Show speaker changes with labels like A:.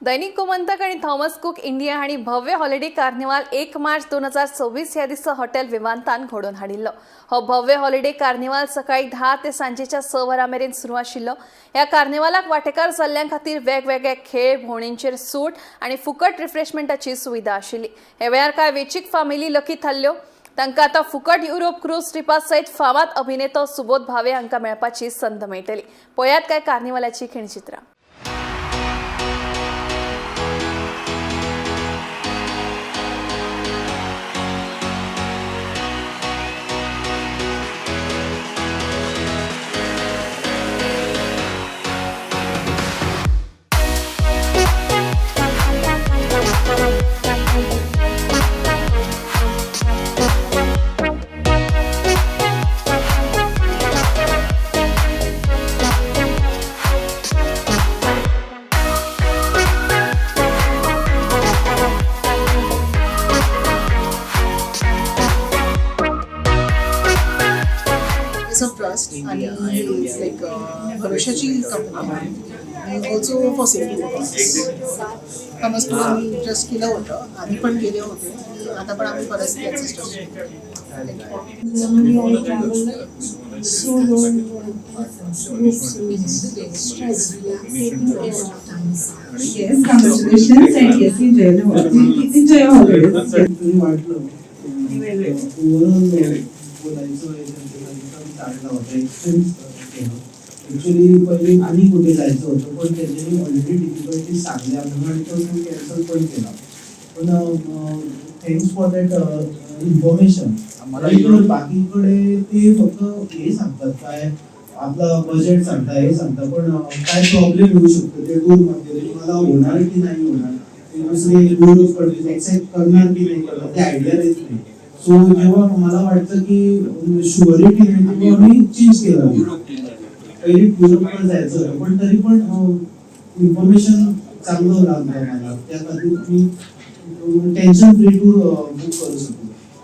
A: दैनिक गोमंतक आणि Thomas cook India हांणी भव्य हॉलिडे कार्निवाल 1 मार्च 2026 ह्या दिसा हॉटेल विमानतान घडोवन हाडिल्लो. हो भव्य हॉलिडे कार्निवाल सकाळी 10 ते सांजेच्या 6 वरां मेरेन सुरू आशिल्लो. ह्या कार्निवालाक वांटेकार जाल्ल्यां खातीर वेगवेगळे खेळ, भोंवडेंचेर सूट आनी फुकट रिफ्रेशमेंटाची सुविधा आशिल्ली. हे वेळार कांय वेंचीक फामिली लकी थारल्यो. तांकां आतां फुकट युरोप क्रूज ट्रिपा सयत फामाद अभिनेतो सुबोध भावे हांकां मेळपाची संद मेळटली. पळयात काय कार्निवालाची खिणचित्रां.
B: It's of trust आणि लाईक भरोशाची कंपनी आहे आणि also for safety purposes. Thomas Cook आम्ही जस्ट केलं होतं, आधी पण गेले होते आणि आता पण आम्ही परत त्याचंच trust.
C: Normally I travel solo, groups, stress, taking care of times.
D: Yes, congratulations and yes, enjoy the holiday. Enjoy your holidays.
E: तरी वाटलं. ओव्हरऑल बोलायचं एकदम चांगला होता एक्सपिरियन्स केलं. ॲक्च्युली पहिले आणि कुठे जायचं होतं, पण त्याच्याने ऑलरेडी डिफिकल्टीज सांगल्या म्हणून आणि तो टूर कॅन्सल पण केला. पण thanks for that information. बाकीकडे ते फक्त हे सांगतात, काय आपलं बजेट सांगता, हे सांगता, पण काय प्रॉब्लेम येऊ शकतो ते टूरमध्ये, तुम्हाला होणार की नाही होणार, ते दुसरे युरोप कंट्रीज एक्सेप्ट करणार की नाही करणार, ते आयडिया देत नाही. सो जेव्हा मला वाटतं की शुअरिटी नाही, तेव्हा मी चेंज केला. पहिले युरोपला जायचं होतं, पण तरी पण इन्फॉर्मेशन चांगलं लागलं मला. त्या खातीर मी टेन्शन फ्री टूर बुक करू शकतो.